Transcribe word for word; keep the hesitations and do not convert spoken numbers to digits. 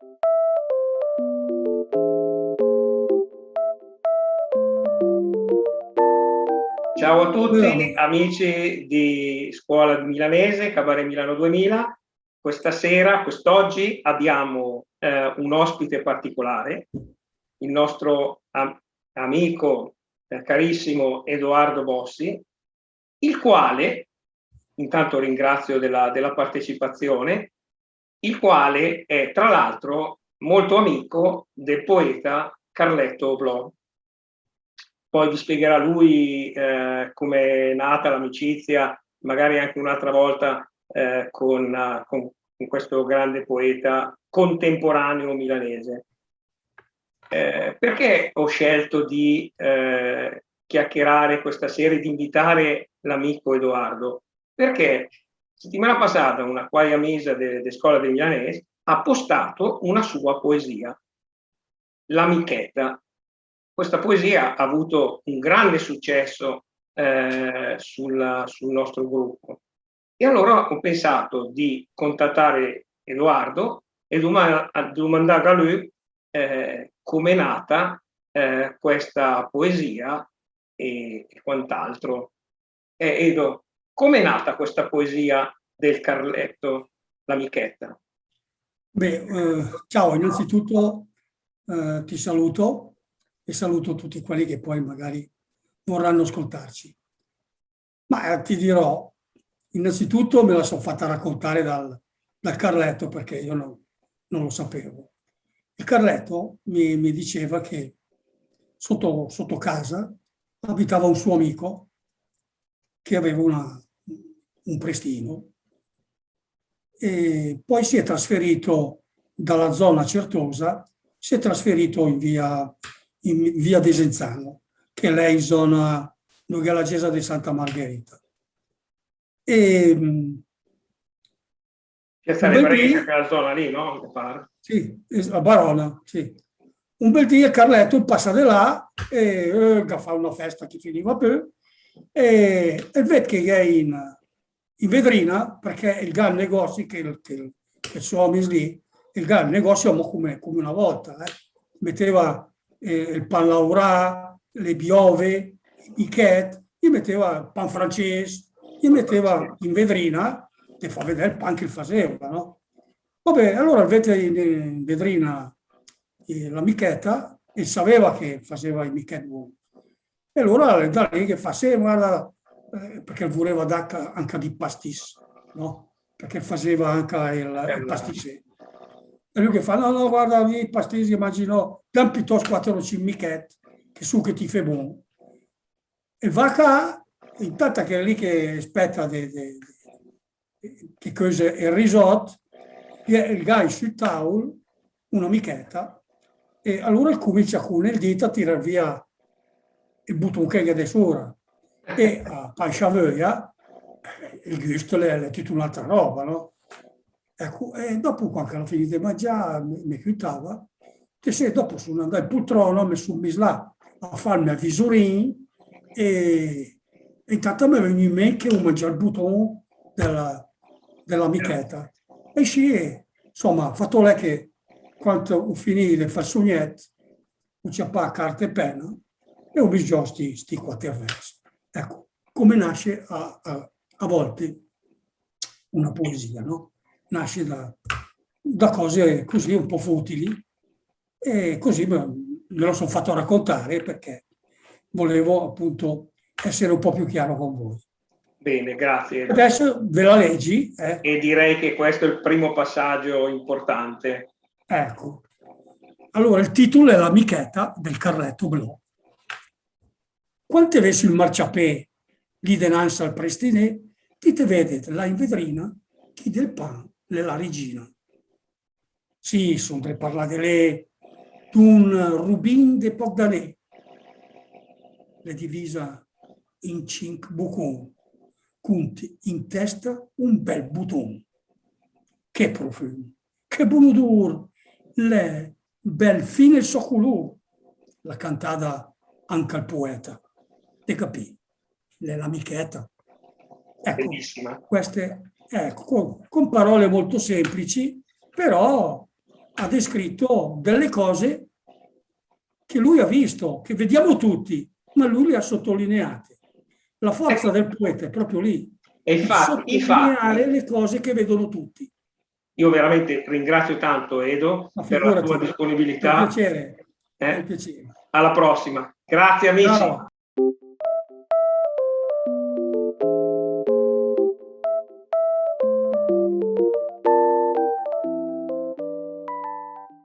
Ciao a tutti, amici di Scuola di Milanese, Cabaret Milano duemila. Questa sera, quest'oggi, abbiamo, eh, un ospite particolare, il nostro am-, amico, eh, carissimo Edoardo Bossi, il quale, intanto ringrazio della, della partecipazione, il quale è tra l'altro molto amico del poeta Carletto Oblò. Poi vi spiegherà lui, eh, come è nata l'amicizia, magari anche un'altra volta, eh, con, con, con questo grande poeta contemporaneo milanese. Eh, perché ho scelto di, eh, chiacchierare questa sera e di invitare l'amico Edoardo? Perché settimana passata una quai amisa de, de Scola de Milanés ha postato una sua poesia, La Michetta. Questa poesia ha avuto un grande successo, eh, sul, sul nostro gruppo. E allora ho pensato di contattare Edoardo e doma-, a domandare a lui, eh, come è nata, eh, questa poesia e, e quant'altro. Eh, Edo, come è nata questa poesia del Carletto, La Michetta? Beh, eh, ciao, innanzitutto, eh, ti saluto e saluto tutti quelli che poi magari vorranno ascoltarci. Ma, eh, ti dirò, innanzitutto me la son fatta raccontare dal, dal Carletto, perché io non, non lo sapevo. Il Carletto mi, mi diceva che sotto, sotto casa abitava un suo amico che aveva una, un prestino, e poi si è trasferito dalla zona Certosa, si è trasferito in via, in via Desenzano, che l'è in zona, dove gh'è la gesa de Santa Margherita. E, mm, Che sarebbe un bel dì, quella zona lì, no? Mi pare. Sì, es-, la Barona, sì. Un bel dì el Carletto passa de là e, eh, el ghe fa una festa che finiva piö, e, e el ved che gh'è in, in vedrina, perché el gh'ha el negozi, che, che, che so amis lì, el gh'ha el negozi, ma come, come una volta, eh. Meteva, eh, el pan laurà, le biove, i bichet, i meteva el pan francese, i meteva in vedrina, e fa vedè el pan che el faseva, no? Vabbè, allora el ved in, in vedrina, eh, la micheta, e saveva che faseva i micheti bon. E alura l'è 'ndà lì che fa, "Sì, guarda", eh, perché el vureva dà anca, anca di pastis, no? Perché el faseva anca el, el pastis. E lü che fa, "No, no, guarda, mi i pastis i mangi no, dam piötòst quater o cinch michet, che su che ti fè bon." E va a cà, intant che l'è lì che speta de, de, che cös el risòt, el, el gh'ha sül taul una micheta, e alura el cumincia cun el dit a tirar via el buton che gh'è de sura. E a pancia vöia, eh, el güst l'è, l'è tüta un'altra roba, no? Eco, e dopo, quand che l'ha finì de mangià, me, me cüntava, che se dopo sun 'ndà in pultrona, me sun mis là a fà el me visurin, e, e intant m'è vegnü in ment che hu mangià el buton de la, de la micheta. E sì, insoma, fato l'è che quand hu finì de fà el sugnet, hu ciapà carta e pena e hu mis giò sti, sti quater vers. Eco, come nasce a, a, a volte una poesia, no? Nasce da, da cose così un po' futili, e così me, me lo son fatto raccontare perché volevo appunto essere un po' più chiaro con voi. Bene, grazie. Adesso ve la leggi, eh. E direi che questo è il primo passaggio importante. Eco. Alura, el titul l'è La micheta del Carletto Oblò. Quand te vé sül marciapè, lì denanz al prestinè, ti te vedet là in vedrina chi del pan l'è la regina. Sì, sun dré a parlà de lé, d'un rubin de pòch danè. L'è divisa in cinch bucon, cunt in testa un bel buton. Che profüm, che bun udur, l'è bel fin el sò culur, l'ha cantada anca el poeta. Te capì? L'è la micheta. Eco, benissimo. Queste, eco, con, con parole molto semplici, però ha descritto delle cose che lui ha visto, che vediamo tutti, ma lui le ha sottolineate. La forza del poeta è proprio lì, E infatti, sottolineare le cose che vedono tutti. Io veramente ringrazio tanto, Edo, Ma per la tua figurati, disponibilità. È un piacere, Eh? è un piacere. Alla prossima. Grazie, amici. Ciao.